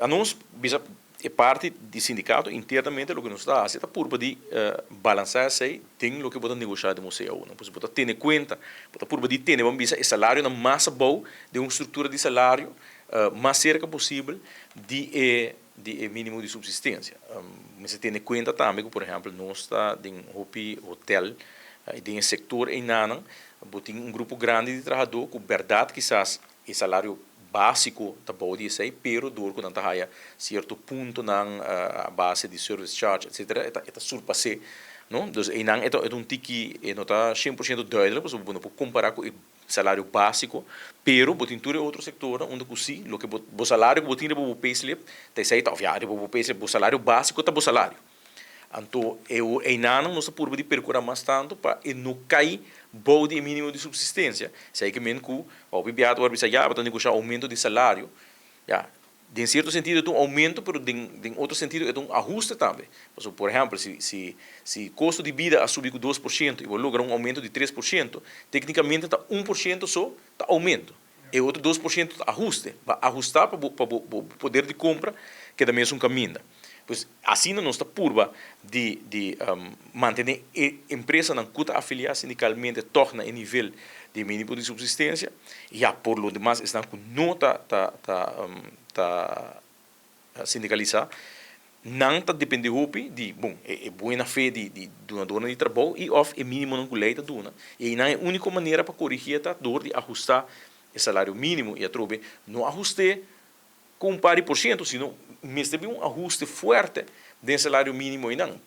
Anos bisa e parti di sindikato internamente loke nos ta hasi ta purba di balansá esei den loke bo ta negoshá den bo cao. Pues bo ta tene kuenta, bo ta purba di tene ban bisa e salarionan mas abou den un struktura di salario mas serka posibel di e di e mínimo di supsistensia. Mester tene kuenta tambe ku por ehèmpel nos ta den hopi hotèl i den e sektor einanan bo tin un grupo grandi di trahadó ku bèrdat kisas e salario básiko ta bou di esei, pero dor ku nan ta haya sierto puntonan a base di service charge etcetera e ta e ta surpas'é, no. Dus einan e ta e ta un tiki e no ta 100% duidelijk pasobra bo no por kompará ku e salario básiko, pero bo tin tur e otro sektornan unda ku si loke bo bo salario ku bo tin riba bo payslip ta esei ta òf ya riba bo payslip bo salario básiko ta bo salario. Anto e einanan nos ta purba di percura mas tanto pa e no cay bou di e minimo di subsistencia. Esey ke men cu hopi biaha ta wor bisa ya bo ta negocia aumento di salario. Ya, den cierto sentido e ta un aumento pero den den otro sentido e ta un ahuste tambe. Pasobra por ehempel si si si costo di bida a subi cu 2% y bo logra un aumento di 3%, tecnicamente ta 1% so ta aumento. E otro 2% ta ahuste. Bo a ahusta pa bo pa bo bo poder di compra keda mesun caminda. Pues asina nos ta purba di di mantene e empresanan cu ta afilia sindicalmente tog na e nivel di minimo di subsistencia. Ya por lo demas esnan cu no ta ta ta ta sindicalisa nan ta depende hopi di bon e e buena fe di di dunadornan di trabou y of e minimonan cu ley ta duna. Y eynan e unico manera pa corigi e ta door di ahusta e salario minimo y atrobe no ahuste ku un par di por siento, sino mester bin un ahuste fuerte den salario mínimo einan.